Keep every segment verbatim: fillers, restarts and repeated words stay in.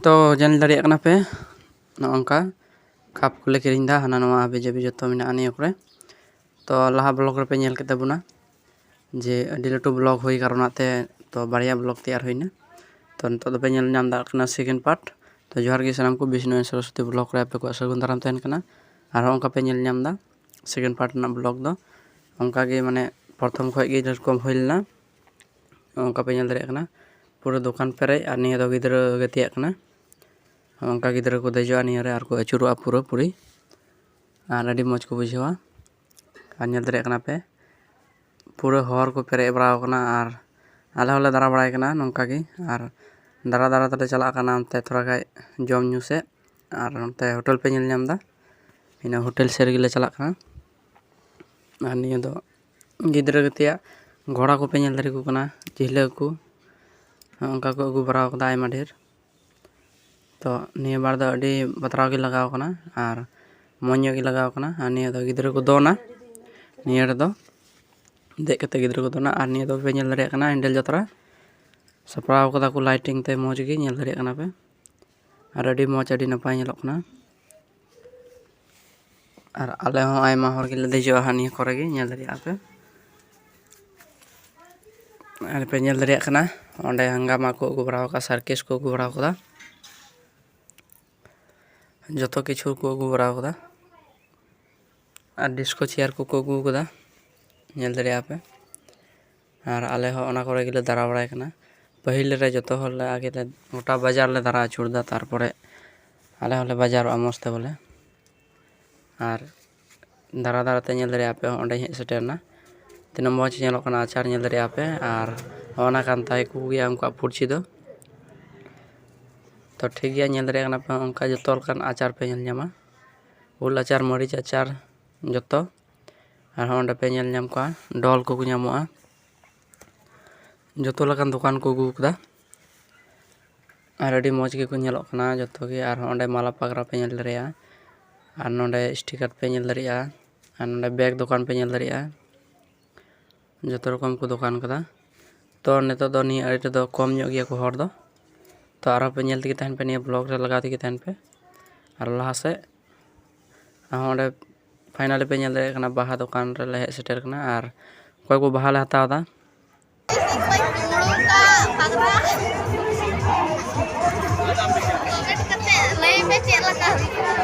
ᱛᱚ ᱧᱮᱞ ᱫᱟᱲᱮᱭᱟᱜ ᱠᱟᱱᱟ ᱯᱮ, ᱱᱚᱜᱼᱚ ᱱᱚᱝᱠᱟ ᱠᱟᱯ ᱠᱚᱞᱮ ᱠᱤᱨᱤᱧ ᱮᱫᱟ, ᱦᱟᱱᱟ ᱱᱚᱣᱟ ᱦᱟᱹᱵᱤ ᱡᱟᱹᱵᱤ ᱡᱚᱛᱚ ᱢᱮᱱᱟᱜᱼᱟ ᱱᱤᱭᱟᱹ ᱠᱚᱨᱮ᱾ ᱛᱚ ᱞᱟᱦᱟ ᱵᱞᱚᱜ ᱨᱮᱯᱮ ᱧᱮᱞ ᱠᱮᱫ ᱛᱟᱵᱚᱱᱟ ᱡᱮ ᱟᱹᱰᱤ ᱞᱟᱹᱴᱩ ᱵᱞᱚᱜ ᱦᱩᱭ ᱠᱟᱨᱚᱱᱟᱜ ᱛᱮ ᱛᱚ ᱵᱟᱨᱭᱟ ᱵᱞᱚᱜ ᱛᱮᱭᱟᱨ ᱦᱩᱭᱱᱟ᱾ ᱛᱚ ᱱᱤᱛᱚᱜ ᱫᱚᱯᱮ ᱧᱮᱞ ᱧᱟᱢ ᱫᱟᱲᱮᱭᱟᱜ ᱠᱟᱱᱟ ᱥᱮᱠᱮᱱᱰ ᱯᱟᱨᱴ᱾ ᱛᱚ ᱡᱚᱦᱟᱨ ᱜᱮ ᱥᱟᱱᱟᱢ ᱠᱚ, ᱵᱤᱥᱱᱩ ᱥᱚᱨᱚᱥᱚᱛᱤ ᱵᱞᱚᱜ ᱨᱮ ᱟᱯᱮ ᱠᱚᱣᱟᱜ ᱥᱟᱹᱜᱩᱱ ᱫᱟᱨᱟᱢ ᱛᱟᱦᱮᱱ ᱠᱟᱱᱟ᱾ ᱟᱨᱦᱚᱸ ᱚᱱᱠᱟ ᱯᱮ ᱧᱮᱞ ᱧᱟᱢ ᱮᱫᱟ ᱥᱮᱠᱮᱱᱰ ᱯᱟᱨᱴ ᱨᱮᱱᱟᱜ ᱵᱞᱚᱜ ᱫᱚ ᱚᱱᱠᱟ ᱜᱮ, ᱢᱟᱱᱮ ᱯᱨᱚᱛᱷᱚᱢ ᱠᱷᱚᱱ ᱜᱮ ᱡᱮᱨᱚᱠᱚᱢ ᱦᱩᱭ ᱞᱮᱱᱟ, ᱚᱱᱠᱟ ᱯᱮ ᱧᱮᱞ ᱫᱟᱲᱮᱭᱟᱜ ᱠᱟᱱᱟ ᱯᱩᱨᱟᱹ ᱫᱚᱠᱟᱱ ᱯᱮᱨᱮᱡ᱾ ᱟᱨ ᱱᱤᱭᱟᱹ ᱫᱚ ᱜᱤᱫᱽᱨᱟᱹ ᱜᱟᱛᱮᱭᱟᱜ ᱠᱟᱱᱟ᱾ ᱚᱱᱠᱟ ᱜᱤᱫᱽᱨᱟᱹ ᱠᱚ ᱫᱮᱡᱚᱜᱼᱟ ᱱᱤᱭᱟᱹ ᱨᱮ ᱟᱨ ᱠᱚ ᱟᱹᱪᱩᱨᱚᱜᱼᱟ ᱯᱩᱨᱟᱹ ᱯᱩᱨᱤ, ᱟᱨ ᱟᱹᱰᱤ ᱢᱚᱡᱽ ᱠᱚ ᱵᱩᱡᱷᱟᱹᱣᱟ᱾ ᱟᱨ ᱧᱮᱞ ᱫᱟᱲᱮᱭᱟᱜ ᱠᱟᱱᱟ ᱯᱮ ᱯᱩᱨᱟᱹ ᱦᱚᱨ ᱠᱚ ᱯᱮᱨᱮᱡ ᱵᱟᱲᱟᱣ ᱠᱟᱱᱟ᱾ ᱟᱨ ᱟᱞᱮ ᱦᱚᱸᱞᱮ ᱫᱟᱬᱟ ᱵᱟᱲᱟᱭ ᱠᱟᱱᱟ ᱱᱚᱝᱠᱟ ᱜᱮ, ᱟᱨ ᱫᱟᱬᱟ ᱫᱟᱬᱟ ᱛᱮᱞᱮ ᱪᱟᱞᱟᱜ ᱠᱟᱱᱟ ᱚᱱᱛᱮ ᱛᱷᱚᱲᱟ ᱜᱟᱱ ᱡᱚᱢ ᱧᱩ ᱥᱮᱫ᱾ ᱟᱨ ᱱᱚᱛᱮ ᱦᱳᱴᱮᱞ ᱯᱮ ᱧᱮᱞ ᱧᱟᱢ ᱮᱫᱟ, ᱤᱱᱟᱹ ᱦᱳᱴᱮᱞ ᱥᱮᱫ ᱨᱮᱜᱮ ᱞᱮ ᱪᱟᱞᱟᱜ ᱠᱟᱱᱟ᱾ ᱟᱨ ᱱᱤᱭᱟᱹ ᱫᱚ ᱜᱤᱫᱽᱨᱟᱹ ᱜᱟᱛᱮᱭᱟᱜ ᱜᱷᱚᱲᱟ ᱠᱚᱯᱮ ᱧᱮᱞ ᱫᱟᱲᱮ ᱠᱚ ᱠᱟᱱᱟ, ᱡᱷᱤᱞᱟᱹ ᱠᱚ, ᱚᱱᱠᱟ ᱠᱚ ᱟᱹᱜᱩ ᱵᱟᱲᱟᱣ ᱠᱟᱫᱟ ᱟᱭᱢᱟ ᱰᱷᱮᱨ᱾ ᱛᱚ ᱱᱤᱭᱟᱹ ᱵᱟᱨ ᱫᱚ ᱟᱹᱰᱤ ᱵᱟᱛᱨᱟᱣ ᱜᱮ ᱞᱟᱜᱟᱣ ᱠᱟᱱᱟ ᱟᱨ ᱢᱚᱡᱽ ᱧᱚᱜ ᱜᱮ ᱞᱟᱜᱟᱣ ᱠᱟᱱᱟ᱾ ᱟᱨ ᱱᱤᱭᱟᱹ ᱫᱚ ᱜᱤᱫᱽᱨᱟᱹ ᱠᱚ ᱫᱚᱱᱟ, ᱱᱤᱭᱟᱹ ᱨᱮᱫᱚ ᱫᱮᱡ ᱠᱟᱛᱮ ᱜᱤᱫᱽᱨᱟᱹ ᱠᱚ ᱫᱚᱱᱟ᱾ ᱟᱨ ᱱᱤᱭᱟᱹ ᱫᱚ ᱯᱮ ᱧᱮᱞ ᱫᱟᱲᱮᱭᱟᱜ ᱠᱟᱱᱟ ᱦᱮᱱᱰᱮᱞ ᱡᱟᱛᱨᱟ, ᱥᱟᱯᱲᱟᱣ ᱠᱟᱫᱟ ᱠᱚ ᱞᱟᱭᱴᱤᱝ ᱛᱮ, ᱢᱚᱡᱽ ᱜᱮ ᱧᱮᱞ ᱫᱟᱲᱮᱭᱟᱜ ᱠᱟᱱᱟ ᱯᱮ᱾ ᱟᱨ ᱟᱹᱰᱤ ᱢᱚᱡᱽ, ᱟᱹᱰᱤ ᱱᱟᱯᱟᱭ ᱧᱮᱞᱚᱜ ᱠᱟᱱᱟ᱾ ᱟᱨ ᱟᱞᱮ ᱦᱚᱸ ᱟᱭᱢᱟ ᱦᱚᱲ ᱜᱮᱞᱮ ᱫᱮᱡᱚᱜᱼᱟ ᱦᱟᱸᱜ ᱱᱤᱭᱟᱹ ᱠᱚᱨᱮ ᱜᱮ, ᱧᱮᱞ ᱫᱟᱲᱮᱭᱟᱜᱼᱟ ᱯᱮ᱾ ᱟᱨ ᱯᱮ ᱧᱮᱞ ᱫᱟᱲᱮᱭᱟᱜ ᱠᱟᱱᱟ ᱚᱸᱰᱮ ᱦᱟᱝᱜᱟᱢᱟ ᱠᱚ ᱟᱹᱜᱩ ᱵᱟᱲᱟᱣ ᱠᱟᱫᱟ, ᱥᱟᱨᱠᱮᱥ ᱠᱚ ᱟᱹᱜᱩ ᱵᱟᱲᱟᱣ ᱠᱟᱫᱟ, ᱡᱚᱛᱚ ᱠᱤᱪᱷᱩ ᱠᱚ ᱟᱹᱜᱩ ᱵᱟᱲᱟᱣ ᱠᱟᱫᱟ᱾ ᱟᱨ ᱰᱤᱥᱠᱳ ᱪᱮᱭᱟᱨ ᱠᱚᱠᱚ ᱟᱹᱜᱩ ᱠᱟᱫᱟ, ᱧᱮᱞ ᱫᱟᱲᱮᱭᱟᱜᱼᱟ ᱯᱮ᱾ ᱟᱨ ᱟᱞᱮ ᱦᱚᱸ ᱚᱱᱟ ᱠᱚᱨᱮ ᱜᱮᱞᱮ ᱫᱟᱬᱟ ᱵᱟᱲᱟᱭ ᱠᱟᱱᱟ᱾ ᱯᱟᱹᱦᱤᱞ ᱨᱮ ᱡᱚᱛᱚ ᱦᱚᱲ ᱞᱮ ᱟᱜᱮ ᱞᱮ ᱜᱚᱴᱟ ᱵᱟᱡᱟᱨ ᱞᱮ ᱫᱟᱬᱟ ᱟᱹᱪᱩᱨ ᱮᱫᱟ, ᱛᱟᱨᱯᱚᱨᱮ ᱟᱞᱮ ᱦᱚᱸᱞᱮ ᱵᱟᱡᱟᱨᱚᱜᱼᱟ ᱢᱚᱡᱽ ᱛᱮ ᱵᱚᱞᱮ᱾ ᱟᱨ ᱫᱟᱬᱟ ᱫᱟᱬᱟ ᱛᱮ ᱧᱮᱞ ᱫᱟᱲᱮᱭᱟᱜᱼᱟ ᱯᱮ, ᱚᱸᱰᱮᱧ ᱦᱮᱡ ᱥᱮᱴᱮᱨ ᱮᱱᱟ᱾ ᱛᱤᱱᱟᱹᱜ ᱢᱚᱡᱽ ᱧᱮᱞᱚᱜ ᱠᱟᱱᱟ ᱟᱪᱟᱨ, ᱧᱮᱞ ᱫᱟᱲᱮᱭᱟᱜᱼᱟ ᱯᱮ᱾ ᱟᱨ ᱚᱱᱟ ᱠᱟᱱ ᱛᱟᱭ ᱠᱚ ᱜᱮᱭᱟ ᱩᱱᱠᱩᱣᱟᱜ ᱯᱩᱲᱪᱷᱤ ᱫᱚ᱾ ᱛᱚ ᱴᱷᱤᱠ ᱜᱮᱭᱟ, ᱧᱮᱞ ᱫᱟᱲᱮᱭᱟᱜ ᱠᱟᱱᱟ ᱯᱮ, ᱚᱱᱠᱟ ᱡᱚᱛᱚ ᱞᱮᱠᱟᱱ ᱟᱪᱟᱨ ᱯᱮ ᱧᱮᱞ ᱧᱟᱢᱟ, ᱩᱞ ᱟᱪᱟᱨ, ᱢᱟᱹᱨᱤᱪ ᱟᱪᱟᱨ, ᱡᱚᱛᱚ᱾ ᱟᱨᱦᱚᱸ ᱚᱸᱰᱮ ᱯᱮ ᱧᱮᱞ ᱧᱟᱢ ᱠᱚᱣᱟ, ᱰᱚᱞ ᱠᱚᱠᱚ ᱧᱟᱢᱚᱜᱼᱟ, ᱡᱚᱛᱚ ᱞᱮᱠᱟᱱ ᱫᱚᱠᱟᱱ ᱠᱚ ᱟᱹᱜᱩ ᱠᱟᱫᱟ᱾ ᱟᱨ ᱟᱹᱰᱤ ᱢᱚᱡᱽ ᱜᱮᱠᱚ ᱧᱮᱞᱚᱜ ᱠᱟᱱᱟ ᱡᱚᱛᱚ ᱜᱮ᱾ ᱟᱨᱦᱚᱸ ᱚᱸᱰᱮ ᱢᱟᱞᱟ ᱯᱟᱜᱽᱨᱟ ᱯᱮ ᱧᱮᱞ ᱫᱟᱲᱮᱭᱟᱜᱼᱟ, ᱟᱨ ᱱᱚᱸᱰᱮ ᱥᱴᱤᱠᱟᱨ ᱯᱮ ᱧᱮᱞ ᱫᱟᱲᱮᱭᱟᱜᱼᱟ, ᱟᱨ ᱱᱚᱸᱰᱮ ᱵᱮᱜᱽ ᱫᱚᱠᱟᱱ ᱯᱮ ᱧᱮᱞ ᱫᱟᱲᱮᱭᱟᱜᱼᱟ᱾ ᱡᱚᱛᱚ ᱨᱚᱠᱚᱢ ᱠᱚ ᱫᱚᱠᱟᱱ ᱠᱟᱫᱟ᱾ ᱛᱚ ᱱᱤᱛᱚᱜ ᱫᱚ ᱱᱤᱭᱟᱹ ᱟᱲᱮ ᱨᱮᱫᱚ ᱠᱚᱢ ᱧᱚᱜ ᱜᱮᱭᱟ ᱠᱚ ᱦᱚᱲ ᱫᱚ᱾ ᱛᱚ ᱟᱨᱦᱚᱸ ᱯᱮ ᱧᱮᱞ ᱛᱮᱜᱮ ᱛᱟᱦᱮᱱ ᱯᱮ, ᱱᱤᱭᱟᱹ ᱵᱞᱚᱜ ᱨᱮ ᱞᱟᱜᱟᱣ ᱛᱮᱜᱮ ᱛᱟᱦᱮᱱ ᱯᱮ᱾ ᱟᱨ ᱞᱟᱦᱟ ᱥᱮᱫ ᱟᱨᱦᱚᱸ ᱚᱸᱰᱮ ᱯᱷᱟᱭᱱᱟᱞᱤ ᱯᱮ ᱧᱮᱞ ᱫᱟᱲᱮᱭᱟᱜ ᱠᱟᱱᱟ, ᱵᱟᱦᱟ ᱫᱚᱠᱟᱱ ᱨᱮᱞᱮ ᱦᱮᱡ ᱥᱮᱴᱮᱨ ᱠᱟᱱᱟ᱾ ᱟᱨ ᱚᱠᱚᱭ ᱠᱚ ᱵᱟᱦᱟ ᱞᱮ ᱦᱟᱛᱟᱣ ᱮᱫᱟ, ᱞᱟᱹᱭ ᱢᱮ ᱪᱮᱫ ᱞᱮᱠᱟ ᱦᱩᱭᱩᱜᱼᱟ?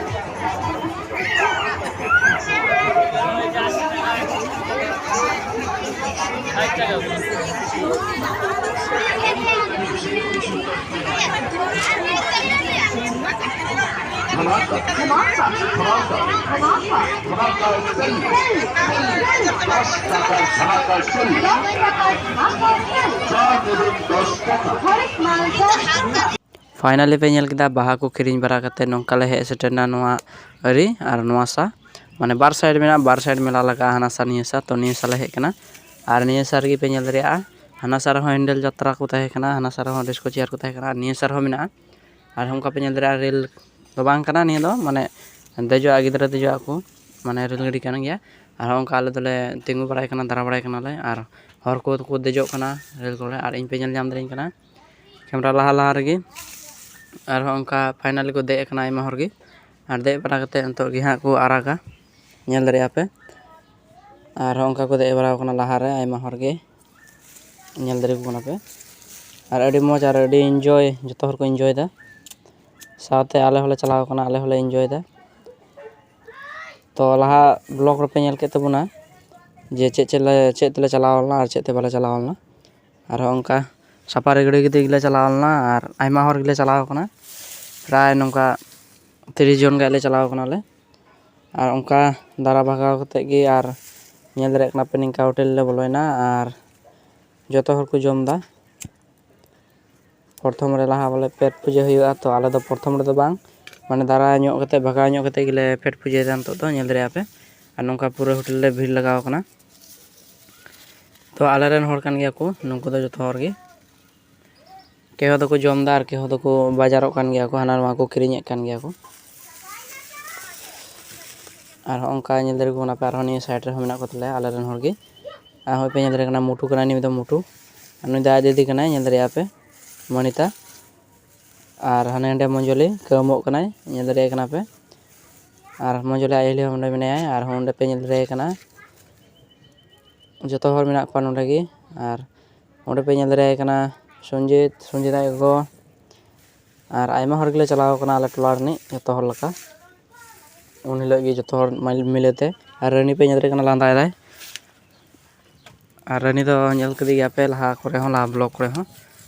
ᱯᱷᱟᱭᱱᱟᱞᱤ ᱯᱮ ᱧᱮᱞ ᱠᱮᱫᱟ, ᱵᱟᱦᱟ ᱠᱚ ᱠᱤᱨᱤᱧ ᱵᱟᱲᱟ ᱠᱟᱛᱮ ᱱᱚᱝᱠᱟ ᱞᱮ ᱦᱮᱡ ᱥᱮᱴᱮᱨᱱᱟ ᱱᱚᱣᱟ ᱟᱹᱨᱤ ᱟᱨ ᱱᱚᱣᱟ ᱥᱟ, ᱢᱟᱱᱮ ᱵᱟᱨ ᱥᱟᱭᱤᱰ ᱢᱮᱱᱟᱜᱼᱟ, ᱵᱟᱨ ᱥᱟᱭᱤᱰ ᱢᱮᱞᱟ ᱞᱟᱜᱟᱜᱼᱟ, ᱦᱟᱱᱟ ᱥᱟ ᱱᱤᱭᱟᱹ ᱥᱟ᱾ ᱛᱚ ᱱᱤᱭᱟᱹ ᱥᱟ ᱞᱮ ᱦᱮᱡ ᱠᱟᱱᱟ᱾ ᱟᱨ ᱱᱤᱭᱟᱹ ᱥᱟ ᱨᱮᱜᱮ ᱯᱮ ᱧᱮᱞ ᱫᱟᱲᱮᱭᱟᱜᱼᱟ, ᱦᱟᱱᱟ ᱥᱟ ᱨᱮᱦᱚᱸ ᱦᱮᱱᱰᱮᱞ ᱡᱟᱛᱨᱟ ᱠᱚ ᱛᱟᱦᱮᱸ ᱠᱟᱱᱟ, ᱦᱟᱱᱟ ᱥᱟ ᱨᱮᱦᱚᱸ ᱰᱤᱥᱠᱳ ᱪᱮᱭᱟᱨ ᱠᱚ ᱛᱟᱦᱮᱸ ᱠᱟᱱᱟ, ᱟᱨ ᱱᱤᱭᱟᱹ ᱥᱟ ᱨᱮᱦᱚᱸ ᱢᱮᱱᱟᱜᱼᱟ᱾ ᱟᱨ ᱚᱱᱠᱟ ᱯᱮ ᱧᱮᱞ ᱫᱟᱲᱮᱭᱟᱜᱼᱟ, ᱨᱮᱞ ᱫᱚ ᱵᱟᱝ ᱠᱟᱱᱟ ᱱᱤᱭᱟᱹ ᱫᱚ, ᱢᱟᱱᱮ ᱫᱮᱡᱚᱜᱼᱟ, ᱜᱤᱫᱽᱨᱟᱹ ᱫᱮᱡᱚᱜ ᱟᱠᱚ, ᱢᱟᱱᱮ ᱨᱮᱞ ᱜᱟᱹᱰᱤ ᱠᱟᱱ ᱜᱮᱭᱟ᱾ ᱟᱨ ᱚᱱᱠᱟ ᱟᱞᱮ ᱫᱚᱞᱮ ᱛᱤᱸᱜᱩ ᱵᱟᱲᱟᱭ ᱠᱟᱱᱟ, ᱫᱟᱬᱟ ᱵᱟᱲᱟᱭ ᱠᱟᱱᱟᱞᱮ, ᱟᱨ ᱦᱚᱲ ᱠᱚ ᱠᱚ ᱫᱮᱡᱚᱜ ᱠᱟᱱᱟ ᱨᱮᱞ ᱠᱚᱨᱮ, ᱟᱨ ᱤᱧ ᱯᱮ ᱧᱮᱞ ᱧᱟᱢ ᱫᱟᱲᱮᱧ ᱠᱟᱱᱟ ᱠᱮᱢᱨᱟ ᱞᱟᱦᱟ ᱞᱟᱦᱟ ᱨᱮᱜᱮ᱾ ᱟᱨᱦᱚᱸ ᱚᱱᱠᱟ ᱯᱷᱟᱭᱱᱟᱞᱤ ᱠᱚ ᱫᱮᱡ ᱟᱠᱟᱱᱟ ᱟᱭᱢᱟ ᱦᱚᱲ ᱜᱮ, ᱟᱨ ᱫᱮᱡ ᱵᱟᱲᱟ ᱠᱟᱛᱮᱫ ᱱᱤᱛᱚᱜ ᱜᱮ ᱦᱟᱸᱜ ᱠᱚ ᱟᱨᱟᱜᱟ, ᱧᱮᱞ ᱫᱟᱲᱮᱭᱟᱜᱼᱟ ᱯᱮ᱾ ᱟᱨᱦᱚᱸ ᱚᱱᱠᱟ ᱠᱚ ᱫᱮᱡ ᱵᱟᱲᱟ ᱟᱠᱟᱱᱟ ᱞᱟᱦᱟᱨᱮ ᱟᱭᱢᱟ ᱦᱚᱲ ᱜᱮ, ᱧᱮᱞ ᱫᱟᱲᱮᱭᱟᱠᱚ ᱠᱟᱱᱟ ᱯᱮ᱾ ᱟᱨ ᱟᱹᱰᱤ ᱢᱚᱡᱽ ᱟᱨ ᱟᱹᱰᱤ ᱤᱱᱡᱚᱭ, ᱡᱚᱛᱚ ᱦᱚᱲ ᱠᱚ ᱤᱱᱡᱚᱭᱮᱫᱟ᱾ ᱥᱟᱶᱛᱮ ᱟᱞᱮ ᱦᱚᱸᱞᱮ ᱪᱟᱞᱟᱣ ᱠᱟᱱᱟ, ᱟᱞᱮ ᱦᱚᱸᱞᱮ ᱤᱱᱡᱚᱭᱮᱫᱟ᱾ ᱛᱚ ᱞᱟᱦᱟ ᱵᱞᱚᱜ ᱨᱮᱯᱮ ᱧᱮᱞ ᱠᱮᱫ ᱛᱟᱵᱚᱱᱟ ᱡᱮ ᱪᱮᱫ ᱪᱮᱫ ᱞᱮ, ᱪᱮᱫ ᱛᱮᱞᱮ ᱪᱟᱞᱟᱣ ᱞᱮᱱᱟ ᱟᱨ ᱪᱮᱫ ᱛᱮ ᱵᱟᱞᱮ ᱪᱟᱞᱟᱣ ᱞᱮᱱᱟ᱾ ᱟᱨᱦᱚᱸ ᱚᱱᱠᱟ ᱥᱟᱯᱷᱟ ᱨᱮᱜᱽᱲᱟᱹ ᱠᱟᱛᱮ ᱜᱮᱞᱮ ᱪᱟᱞᱟᱣ ᱞᱮᱱᱟ, ᱟᱨ ᱟᱭᱢᱟ ᱦᱚᱲ ᱜᱮᱞᱮ ᱪᱟᱞᱟᱣ ᱠᱟᱱᱟ, ᱯᱨᱟᱭ ᱱᱚᱝᱠᱟ ᱛᱤᱨᱤᱥ ᱡᱚᱱ ᱜᱟᱱ ᱞᱮ ᱪᱟᱞᱟᱣ ᱠᱟᱱᱟᱞᱮ᱾ ᱟᱨ ᱚᱱᱠᱟ ᱫᱟᱬᱟ ᱵᱷᱟᱜᱟᱣ ᱠᱟᱛᱮᱫ ᱜᱮ, ᱟᱨ ᱧᱮᱞ ᱫᱟᱲᱮᱭᱟᱜ ᱠᱟᱱᱟ ᱯᱮ, ᱱᱤᱝᱠᱟ ᱦᱳᱴᱮᱞ ᱞᱮ ᱵᱚᱞᱚᱭᱮᱱᱟ ᱟᱨ ᱡᱚᱛᱚ ᱦᱚᱲ ᱠᱚ ᱡᱚᱢ ᱮᱫᱟ᱾ ᱯᱨᱚᱛᱷᱚᱢ ᱨᱮ ᱞᱟᱦᱟ ᱵᱚᱞᱮ ᱯᱮᱴ ᱯᱩᱡᱟᱹ ᱦᱩᱭᱩᱜᱼᱟ, ᱛᱚ ᱟᱞᱮ ᱫᱚ ᱯᱨᱚᱛᱷᱚᱢ ᱨᱮᱫᱚ ᱵᱟᱝ, ᱢᱟᱱᱮ ᱫᱟᱨᱟ ᱧᱚᱜ ᱠᱟᱛᱮ, ᱵᱷᱟᱜᱟᱣ ᱧᱚᱜ ᱠᱟᱛᱮ ᱜᱮᱞᱮ ᱯᱮᱴ ᱯᱩᱡᱟᱹᱭᱮᱫᱟ ᱱᱤᱛᱚᱜ ᱫᱚ, ᱧᱮᱞ ᱫᱟᱲᱮᱭᱟᱜᱼᱟ ᱯᱮ᱾ ᱟᱨ ᱱᱚᱝᱠᱟ ᱯᱩᱨᱟᱹ ᱦᱳᱴᱮᱞ ᱨᱮ ᱵᱷᱤᱲ ᱞᱟᱜᱟᱣ ᱠᱟᱱᱟ᱾ ᱛᱚ ᱟᱞᱮᱨᱮᱱ ᱦᱚᱲ ᱠᱟᱱ ᱜᱮᱭᱟ ᱠᱚ ᱱᱩᱠᱩ ᱫᱚ ᱡᱚᱛᱚ ᱦᱚᱲ ᱜᱮ᱾ ᱠᱮᱦᱚ ᱫᱚᱠᱚ ᱡᱚᱢ ᱮᱫᱟ ᱟᱨ ᱠᱮᱦᱚ ᱫᱚᱠᱚ ᱵᱟᱡᱟᱨᱚᱜ ᱠᱟᱱ ᱜᱮᱭᱟ ᱠᱚ, ᱦᱟᱱᱟ ᱱᱚᱣᱟ ᱠᱚ ᱠᱤᱨᱤᱧᱮᱫ ᱠᱟᱱ ᱜᱮᱭᱟ ᱠᱚ᱾ ᱟᱨ ᱦᱚᱸᱜᱼᱚ ᱱᱚᱝᱠᱟ ᱧᱮᱞ ᱫᱟᱲᱮ ᱠᱚ ᱠᱟᱱᱟ ᱯᱮ, ᱟᱨᱦᱚᱸ ᱱᱤᱭᱟᱹ ᱥᱟᱭᱤᱰ ᱨᱮᱦᱚᱸ ᱢᱮᱱᱟᱜ ᱠᱚ ᱛᱟᱞᱮᱭᱟ ᱟᱞᱮᱨᱮᱱ ᱦᱚᱲ ᱜᱮ᱾ ᱟᱨ ᱦᱚᱸᱜᱼᱚᱭ ᱯᱮ ᱧᱮᱞ ᱫᱟᱲᱮ ᱠᱟᱱᱟ ᱢᱩᱴᱩ ᱠᱟᱱᱟᱭ, ᱱᱩᱭ ᱫᱚ ᱢᱩᱴᱩ, ᱟᱨ ᱱᱩᱭ ᱫᱚ ᱟᱡ ᱫᱤᱫᱤ ᱠᱟᱱᱟᱭ, ᱧᱮᱞ ᱫᱟᱲᱮᱭᱟᱜᱼᱟ ᱯᱮ ᱢᱚᱱᱤᱛᱟ᱾ ᱟᱨ ᱦᱟᱱᱮ ᱦᱟᱸᱰᱮ ᱢᱚᱧᱡᱚᱞᱤ ᱠᱟᱹᱣᱢᱚᱜ ᱠᱟᱱᱟᱭ, ᱧᱮᱞ ᱫᱟᱲᱮᱭᱟᱭ ᱠᱟᱱᱟ ᱯᱮ᱾ ᱟᱨ ᱢᱚᱧᱡᱚᱞᱤ ᱟᱡ ᱦᱤᱞᱤ ᱦᱚᱸ ᱚᱸᱰᱮ ᱢᱮᱱᱟᱭᱟ, ᱟᱨᱦᱚᱸ ᱚᱸᱰᱮ ᱯᱮ ᱧᱮᱞ ᱫᱟᱲᱮᱭᱟᱭ ᱠᱟᱱᱟ᱾ ᱡᱚᱛᱚ ᱦᱚᱲ ᱢᱮᱱᱟᱜ ᱠᱚᱣᱟ ᱱᱚᱸᱰᱮ ᱜᱮ᱾ ᱟᱨ ᱚᱸᱰᱮ ᱯᱮ ᱧᱮᱞ ᱫᱟᱲᱮᱭᱟᱭ ᱠᱟᱱᱟ ᱥᱚᱧᱡᱤᱛ, ᱥᱚᱧᱡᱤᱛ ᱟᱡ ᱜᱚᱜᱚ᱾ ᱟᱨ ᱟᱭᱢᱟ ᱦᱚᱲ ᱜᱮᱞᱮ ᱪᱟᱞᱟᱣ ᱠᱟᱱᱟ ᱟᱞᱮ ᱴᱚᱞᱟ ᱨᱤᱱᱤᱡ ᱡᱚᱛᱚ ᱦᱚᱲ ᱞᱮᱠᱟ᱾ ᱩᱱ ᱦᱤᱞᱳᱜ ᱜᱮ ᱡᱚᱛᱚ ᱦᱚᱲ ᱢᱤᱞ-, ᱢᱤᱞᱮ ᱛᱮ᱾ ᱟᱨ ᱨᱟᱹᱱᱤ ᱯᱮ ᱧᱮᱞ ᱫᱟᱲᱮᱭᱟᱜ ᱠᱟᱱᱟ, ᱞᱟᱸᱫᱟᱭ ᱫᱟᱭ᱾ ᱟᱨ ᱨᱟᱹᱱᱤ ᱫᱚ ᱧᱮᱞ ᱠᱮᱫᱮ ᱜᱮᱭᱟ ᱯᱮ ᱞᱟᱦᱟ ᱠᱚᱨᱮ ᱦᱚᱸ, ᱞᱟᱦᱟ vlog ᱠᱚᱨᱮ ᱦᱚᱸ᱾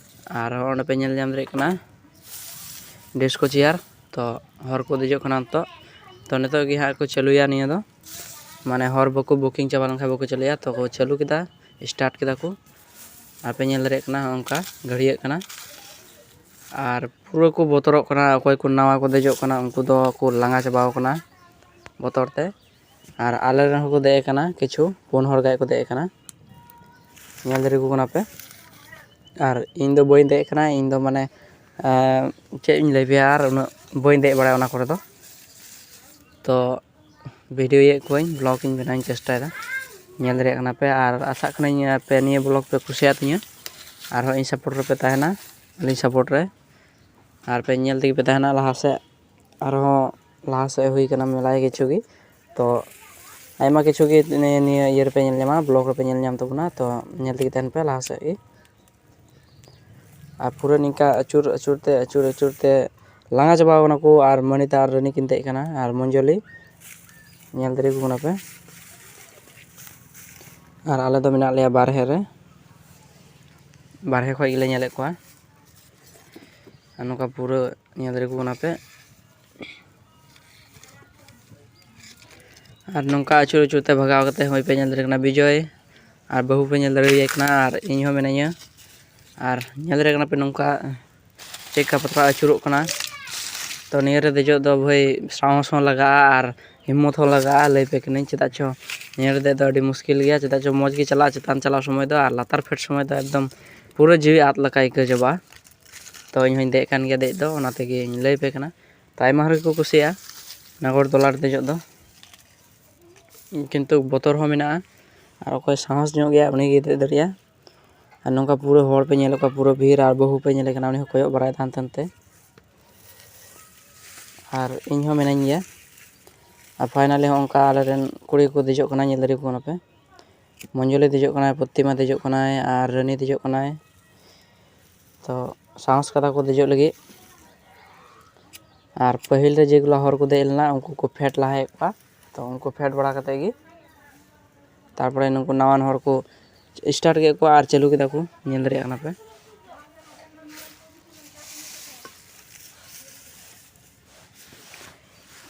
ᱟᱨ ᱚᱸᱰᱮ ᱯᱮ ᱧᱮᱞ ᱧᱟᱢ ᱫᱟᱲᱮᱭᱟᱜ ᱠᱟᱱᱟ disco chair᱾ ᱛᱚ ᱦᱚᱲ ᱠᱚ ᱫᱮᱡᱚᱜ ᱠᱟᱱᱟ ᱱᱤᱛᱚᱜ᱾ ᱛᱚ ᱱᱤᱛᱚᱜ ᱜᱮ ᱦᱟᱸᱜ ᱠᱚ ᱪᱟᱹᱞᱩᱭᱟ ᱱᱤᱭᱟᱹ ᱫᱚ, ᱢᱟᱱᱮ ᱦᱚᱲ ᱵᱟᱠᱚ booking ᱪᱟᱵᱟ ᱞᱮᱱᱠᱷᱟᱱ ᱵᱟᱠᱚ ᱪᱟᱹᱞᱩᱭᱟ᱾ ᱛᱚ ᱠᱚ ᱪᱟᱹᱞᱩ ᱠᱮᱫᱟ, start ᱠᱮᱫᱟ ᱠᱚ᱾ ᱟᱨ ᱯᱮ ᱧᱮᱞ ᱫᱟᱲᱮᱭᱟᱜ ᱠᱟᱱᱟ ᱚᱱᱠᱟ ᱜᱷᱟᱹᱲᱭᱟᱹᱜ ᱠᱟᱱᱟ᱾ ᱟᱨ ᱯᱩᱨᱟᱹ ᱠᱚ ᱵᱚᱛᱚᱨᱚᱜ ᱠᱟᱱᱟ, ᱚᱠᱚᱭ ᱠᱚ ᱱᱟᱣᱟ ᱠᱚ ᱫᱮᱡᱚᱜ ᱠᱟᱱᱟ ᱩᱱᱠᱩ ᱫᱚ ᱠᱚ ᱞᱟᱸᱜᱟ ᱪᱟᱵᱟᱣ ᱠᱟᱱᱟ ᱵᱚᱛᱚᱨ ᱛᱮ᱾ ᱟᱨ ᱟᱞᱮ ᱨᱮᱱ ᱦᱚᱸᱠᱚ ᱫᱮᱡ ᱟᱠᱟᱱᱟ, ᱠᱤᱪᱷᱩ ᱯᱩᱱ ᱦᱚᱲ ᱜᱟᱱ ᱠᱚ ᱫᱮᱡ ᱟᱠᱟᱱᱟ, ᱧᱮᱞ ᱫᱟᱲᱮ ᱠᱚ ᱠᱟᱱᱟ ᱯᱮ᱾ ᱟᱨ ᱤᱧ ᱫᱚ ᱵᱟᱹᱧ ᱫᱮᱡ ᱟᱠᱟᱱᱟ, ᱤᱧ ᱫᱚ ᱢᱟᱱᱮ, ᱮᱸ, ᱪᱮᱫ ᱤᱧ ᱞᱟᱹᱭ ᱟᱯᱮᱭᱟ, ᱟᱨ ᱩᱱᱟᱹᱜ ᱵᱟᱹᱧ ᱫᱮᱡ ᱵᱟᱲᱟᱭᱟ ᱚᱱᱟ ᱠᱚᱨᱮ ᱫᱚ᱾ ᱛᱚ ᱵᱷᱤᱰᱤᱭᱳᱭᱮᱫ ᱠᱚᱣᱟᱧ, vlog ᱤᱧ ᱵᱮᱱᱟᱣ ᱤᱧ ᱪᱮᱥᱴᱟᱭᱮᱫᱟ, ᱧᱮᱞ ᱫᱟᱲᱮᱭᱟᱜ ᱠᱟᱱᱟ ᱯᱮ᱾ ᱟᱨ ᱟᱥᱟᱜ ᱠᱟᱹᱱᱟᱹᱧ ᱟᱯᱮ ᱱᱤᱭᱟᱹ vlog ᱯᱮ ᱠᱩᱥᱤᱭᱟᱜ ᱛᱤᱧᱟᱹ, ᱟᱨᱦᱚᱸ ᱤᱧ support ᱨᱮᱯᱮ ᱛᱟᱦᱮᱱᱟ, ᱟᱹᱞᱤᱧ support ᱨᱮ᱾ ᱟᱨ ᱯᱮ ᱧᱮᱞ ᱛᱮᱜᱮ ᱯᱮ ᱛᱟᱦᱮᱱᱟ ᱞᱟᱦᱟ ᱥᱮᱫ, ᱟᱨᱦᱚᱸ ᱞᱟᱦᱟ ᱥᱮᱫ ᱦᱩᱭ ᱠᱟᱱᱟ ᱢᱮᱞᱟᱭ ᱠᱤᱪᱷᱩ ᱜᱮ᱾ ᱛᱚ ᱟᱭᱢᱟ ᱠᱤᱪᱷᱩ ᱜᱮ ᱱᱤᱭᱟᱹ, ᱱᱤᱭᱟᱹ ᱤᱭᱟᱹ ᱨᱮᱯᱮ ᱧᱮᱞ ᱧᱟᱢᱟ, vlog ᱨᱮᱯᱮ ᱧᱮᱞ ᱧᱟᱢ ᱛᱟᱵᱚᱱᱟ᱾ ᱛᱚ ᱧᱮᱞ ᱛᱮᱜᱮ ᱛᱟᱦᱮᱱ ᱯᱮ ᱞᱟᱦᱟ ᱥᱮᱫ ᱜᱮ᱾ ᱟᱨ ᱯᱩᱨᱟᱹ ᱱᱤᱝᱠᱟ ᱟᱹᱪᱩᱨ ᱟᱹᱪᱩᱨ ᱛᱮ, ᱟᱹᱪᱩᱨ ᱟᱹᱪᱩᱨ ᱛᱮ ᱞᱟᱸᱜᱟ ᱪᱟᱵᱟᱣ ᱠᱟᱱᱟ ᱠᱚ᱾ ᱟᱨ ᱢᱟᱹᱱᱤᱛᱟ ᱟᱨ ᱨᱟᱹᱱᱤ ᱠᱤᱱ ᱫᱮᱡ ᱠᱟᱱᱟ, ᱟᱨ ᱢᱚᱧᱡᱚᱞᱤ, ᱧᱮᱞ ᱫᱟᱲᱮ ᱠᱚ ᱠᱟᱱᱟ ᱯᱮ᱾ ᱟᱨ ᱟᱞᱮ ᱫᱚ ᱢᱮᱱᱟᱜ ᱞᱮᱭᱟ ᱵᱟᱨᱦᱮ ᱨᱮ, ᱵᱟᱨᱦᱮ ᱠᱷᱚᱡ ᱜᱮᱞᱮ ᱧᱮᱞᱮᱫ ᱠᱚᱣᱟ᱾ ᱟᱨ ᱱᱚᱝᱠᱟ ᱯᱩᱨᱟᱹ ᱧᱮᱞ ᱫᱟᱲᱮ ᱠᱚ ᱠᱟᱱᱟ ᱯᱮ᱾ ᱟᱨ ᱱᱚᱝᱠᱟ ᱟᱹᱪᱩᱨ ᱟᱹᱪᱩᱨ ᱛᱮ ᱵᱷᱟᱜᱟᱣ ᱠᱟᱛᱮ ᱦᱚᱸᱜᱼᱚᱭ ᱯᱮ ᱧᱮᱞ ᱫᱟᱲᱮᱭᱟᱜ ᱠᱟᱱᱟ ᱵᱤᱡᱚᱭ, ᱟᱨ ᱵᱟᱹᱦᱩ ᱯᱮ ᱧᱮᱞ ᱫᱟᱲᱮᱭᱟᱭ ᱠᱟᱱᱟ, ᱟᱨ ᱤᱧ ᱦᱚᱸ ᱢᱮᱱᱟᱹᱧᱟ᱾ ᱟᱨ ᱧᱮᱞ ᱫᱟᱲᱮᱭᱟᱜ ᱠᱟᱱᱟ ᱯᱮ ᱱᱚᱝᱠᱟ ᱪᱮᱫ ᱞᱮᱠᱟ ᱯᱟᱛᱲᱟ ᱟᱹᱪᱩᱨᱚᱜ ᱠᱟᱱᱟ᱾ ᱛᱚ ᱱᱤᱭᱟᱹ ᱨᱮ ᱫᱮᱡᱚᱜ ᱫᱚ ᱵᱷᱟᱹᱭ ᱥᱟᱦᱚᱥ ᱦᱚᱸ ᱞᱟᱜᱟᱜᱼᱟ ᱟᱨ ᱦᱤᱢᱢᱚᱛ ᱦᱚᱸ ᱞᱟᱜᱟᱜᱼᱟ, ᱞᱟᱹᱭ ᱯᱮ ᱠᱟᱹᱱᱟᱹᱧ᱾ ᱪᱮᱫᱟᱜ ᱪᱚ ᱱᱤᱭᱟᱹ ᱨᱮ ᱫᱮᱡ ᱫᱚ ᱟᱹᱰᱤ ᱢᱩᱥᱠᱤᱞ ᱜᱮᱭᱟ, ᱪᱮᱫᱟᱜ ᱪᱚ ᱢᱚᱡᱽ ᱜᱮ ᱪᱟᱞᱟᱜᱼᱟ ᱪᱮᱛᱟᱱ ᱪᱟᱞᱟᱣ ᱥᱚᱢᱚᱭ ᱫᱚ, ᱟᱨ ᱞᱟᱛᱟᱨ ᱯᱷᱮᱰ ᱥᱚᱢᱚᱭ ᱫᱚ ᱮᱠᱫᱚᱢ ᱯᱩᱨᱟᱹ ᱡᱤᱣᱤ ᱟᱫ ᱞᱮᱠᱟ ᱟᱹᱭᱠᱟᱹᱣ ᱪᱟᱵᱟᱜᱼᱟ᱾ ᱛᱚ ᱤᱧ ᱦᱚᱸᱧ ᱫᱮᱡ ᱠᱟᱱ ᱜᱮᱭᱟ ᱫᱮᱡ ᱫᱚ, ᱚᱱᱟ ᱛᱮᱜᱮᱧ ᱞᱟᱹᱭ ᱯᱮ ᱠᱟᱱᱟ᱾ ᱛᱚ ᱟᱭᱢᱟ ᱦᱚᱲ ᱜᱮᱠᱚ ᱠᱩᱥᱤᱭᱟᱜᱼᱟ ᱱᱟᱜᱚᱨ ᱫᱚᱞᱟᱱ ᱨᱮ ᱫᱮᱡᱚᱜ ᱫᱚ, ᱠᱤᱱᱛᱩ ᱵᱚᱛᱚᱨ ᱦᱚᱸ ᱢᱮᱱᱟᱜᱼᱟ᱾ ᱟᱨ ᱚᱠᱚᱭ ᱥᱟᱦᱚᱥ ᱧᱚᱜ ᱜᱮᱭᱟ ᱩᱱᱤ ᱜᱮ ᱫᱮᱡ ᱫᱟᱲᱮᱭᱟᱜᱼᱟ᱾ ᱟᱨ ᱱᱚᱝᱠᱟ ᱯᱩᱨᱟᱹ ᱦᱚᱲ ᱯᱮ ᱧᱮᱞᱮᱫ ᱠᱚᱣᱟ, ᱯᱩᱨᱟᱹ ᱵᱷᱤᱲ, ᱟᱨ ᱵᱟᱹᱦᱩ ᱯᱮ ᱧᱮᱞᱮ ᱠᱟᱱᱟ, ᱩᱱᱤ ᱦᱚᱸ ᱠᱚᱭᱚᱜ ᱵᱟᱲᱟᱭ ᱛᱟᱦᱮᱱ ᱛᱟᱦᱮᱱ ᱛᱮ᱾ ᱟᱨ ᱤᱧ ᱦᱚᱸ ᱢᱤᱱᱟᱹᱧ ᱜᱮᱭᱟ᱾ ᱟᱨ finally ᱦᱚᱸ ᱚᱱᱠᱟ ᱟᱞᱮᱨᱮᱱ ᱠᱩᱲᱤ ᱠᱚ ᱫᱮᱡᱚᱜ ᱠᱟᱱᱟ, ᱧᱮᱞ ᱫᱟᱲᱮᱭᱟᱠᱚ ᱠᱟᱱᱟ ᱯᱮ᱾ ᱢᱚᱧᱡᱚᱞᱤ ᱫᱮᱡᱚᱜ ᱠᱟᱱᱟᱭ, ᱯᱨᱚᱛᱤᱢᱟ ᱫᱮᱡᱚᱜ ᱠᱟᱱᱟᱭ, ᱟᱨ ᱨᱟᱹᱱᱤ ᱫᱮᱡᱚᱜ ᱠᱟᱱᱟᱭ᱾ ᱛᱚ ᱥᱟᱦᱚᱥ ᱠᱟᱫᱟ ᱠᱚ ᱫᱮᱡᱚᱜ ᱞᱟᱹᱜᱤᱫ᱾ ᱟᱨ ᱯᱟᱹᱦᱤᱞ ᱨᱮ ᱡᱮᱜᱩᱞᱟ ᱦᱚᱲ ᱠᱚ ᱫᱮᱡ ᱞᱮᱱᱟ, ᱩᱱᱠᱩ ᱠᱚ ᱯᱷᱮᱰ ᱞᱟᱦᱟᱭᱮᱫ ᱠᱚᱣᱟ᱾ ᱛᱚ ᱩᱱᱠᱩ ᱯᱷᱮᱰ ᱵᱟᱲᱟ ᱠᱟᱛᱮᱫ ᱜᱮ ᱛᱟᱨᱯᱚᱨᱮ ᱱᱩᱠᱩ ᱱᱟᱣᱟᱱ ᱦᱚᱲ ᱠᱚ start ᱠᱮᱫ ᱠᱚᱣᱟ ᱟᱨ ᱪᱟᱹᱞᱩ ᱠᱮᱫᱟ ᱠᱚ, ᱧᱮᱞ ᱫᱟᱲᱮᱭᱟᱜ ᱠᱟᱱᱟ ᱯᱮ᱾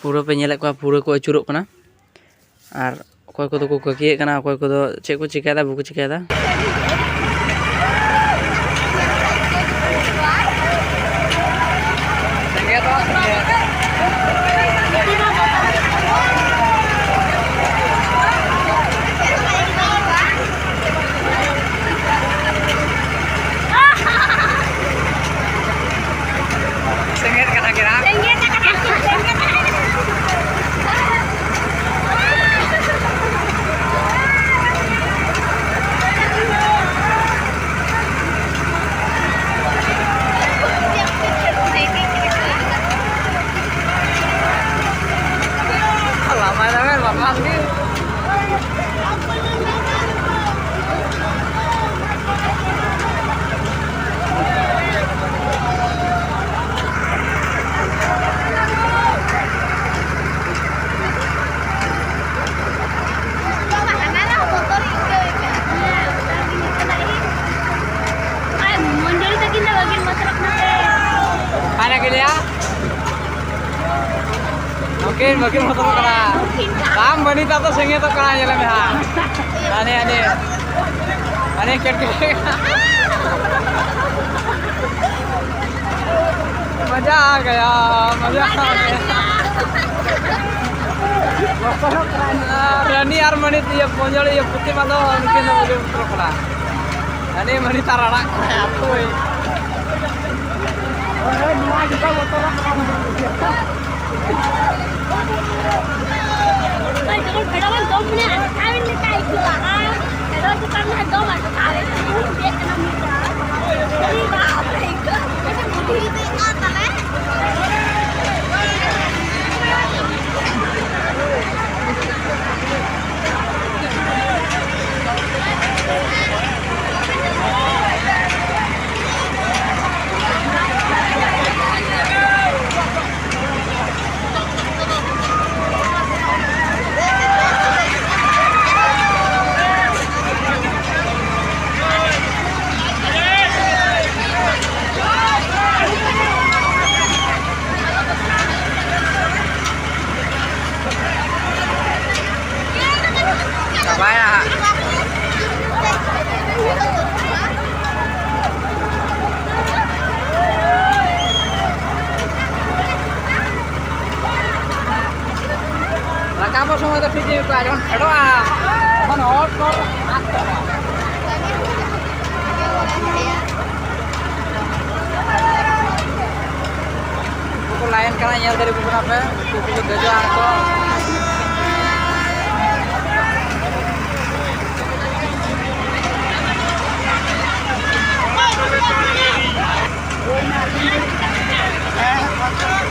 ᱯᱩᱨᱟᱹ ᱯᱮ ᱧᱮᱞᱮᱫ ᱠᱚᱣᱟ, ᱯᱩᱨᱟᱹ ᱠᱚ ᱟᱹᱪᱩᱨᱚᱜ ᱠᱟᱱᱟ᱾ ᱟᱨ ᱚᱠᱚᱭ ᱠᱚᱫᱚ ᱠᱚ ᱠᱟᱹᱠᱤᱭᱮᱫ ᱠᱟᱱᱟ, ᱚᱠᱚᱭ ᱠᱚᱫᱚ ᱪᱮᱫ ᱠᱚ ᱪᱤᱠᱟᱹᱭᱮᱫᱟ, ᱵᱟᱠᱚ ᱪᱤᱠᱟᱹᱭᱮᱫᱟ᱾ ᱥᱮᱸᱜᱮᱞ ᱠᱟᱱᱟ ᱠᱤᱱᱟ᱾ ᱥᱮᱸᱜᱮᱞ ᱠᱟᱱᱟ᱾ ᱞᱟᱢᱟᱭ ᱫᱟᱢᱮ ᱵᱟᱯᱞᱟ ᱜᱮ᱾ ᱢᱚᱧᱡᱚᱞᱤ ᱛᱟᱹᱠᱤᱱ ᱫᱚ ᱵᱟᱹᱠᱤᱱ ᱵᱚᱛᱚᱨᱚᱜ ᱠᱟᱱᱟ ᱥᱮ? ᱚᱠᱟᱨᱮ ᱜᱮᱞᱮᱭᱟ? ᱱᱩᱠᱤᱱ ᱵᱟᱹᱠᱤᱱ ᱵᱚᱛᱚᱨᱚᱜ ᱠᱟᱱᱟ᱾ ᱵᱟᱝ, ᱵᱟᱹᱱᱤ ᱛᱟᱠᱚ ᱥᱮᱸᱜᱮᱞ ᱛᱚ ᱠᱟᱱᱟ, ᱧᱮᱞᱮ ᱢᱮ ᱦᱟᱸᱜ᱾ ᱦᱟᱱᱮ, ᱦᱟᱱᱮ᱾ ᱦᱟᱱᱮ ᱠᱮᱴ ᱠᱮᱴ᱾ ᱢᱟᱡᱟ ᱟ ᱜᱟᱭᱟ, ᱢᱟᱡᱟ ᱟ ᱜᱟᱭᱟ᱾ ᱨᱟᱱᱤ ᱟᱨ ᱢᱟᱹᱱᱤ ᱤᱭᱟᱹ ᱯᱚᱧᱡᱚᱲ ᱤᱭᱟᱹ ᱯᱩᱛᱤ ᱢᱟ ᱫᱚ ᱩᱱᱠᱤᱱ ᱫᱚ ᱵᱟᱹᱠᱤᱱ ᱵᱚᱛᱚᱨᱚᱜ ᱠᱟᱱᱟ᱾ ᱦᱟᱱᱮ ᱢᱟᱹᱱᱤ ᱛᱟᱨ ᱟᱲᱟᱜ ᱠᱟᱱᱟᱭ, ᱦᱟᱯᱳᱭ᱾ ᱱᱚᱣᱟ ᱡᱩᱛᱟᱹ ᱵᱚᱛᱚᱨᱚᱜ ᱠᱟᱱᱟ᱾ ᱡᱚᱠᱷᱚᱱ ᱯᱷᱮᱰᱚᱜ ᱟᱢ ᱫᱚᱢ ᱢᱟᱱᱮ ᱟᱴᱠᱟᱣ ᱮᱱ ᱞᱮᱠᱟ ᱟᱹᱭᱠᱟᱹᱜᱼᱟ᱾ ᱟᱨ ᱯᱷᱮᱰᱚᱜ ᱡᱚᱠᱷᱚᱱ ᱢᱟᱱᱮ ᱫᱚᱢ ᱟᱴᱠᱟᱣ ᱮᱱ ᱞᱮᱠᱟ᱾ ᱫᱮᱡ ᱠᱟᱱᱟ ᱢᱤᱫ ᱫᱷᱟᱣ᱾ ᱟᱹᱰᱤ ᱵᱟᱯ ᱨᱮ, ᱟᱹᱭᱠᱟᱹᱜ ᱠᱟᱱᱟ᱾ ᱵᱩᱰᱷᱤ ᱫᱮᱡ ᱠᱟᱱ ᱛᱟᱞᱮ᱾ ᱟᱵᱚ ᱥᱚᱢᱚᱭ ᱫᱚ ᱴᱷᱤᱠ ᱜᱮ ᱦᱩᱭᱩᱜᱼᱟ, ᱡᱚᱠᱷᱚᱱ ᱯᱷᱮᱰᱚᱜᱼᱟ, ᱛᱚᱠᱷᱚᱱ ᱦᱚᱲ ᱠᱚ ᱟᱫ ᱪᱟᱵᱟᱜᱼᱟ᱾ ᱩᱱᱠᱩ ᱠᱚ ᱞᱟᱭᱤᱱ ᱠᱟᱱᱟ, ᱧᱮᱞ ᱫᱟᱲᱮᱭᱟᱠᱚ ᱠᱟᱱᱟ ᱯᱮ, ᱩᱱᱠᱩ ᱠᱚ ᱫᱮᱡᱚᱜᱼᱟ ᱱᱤᱛᱚᱜ᱾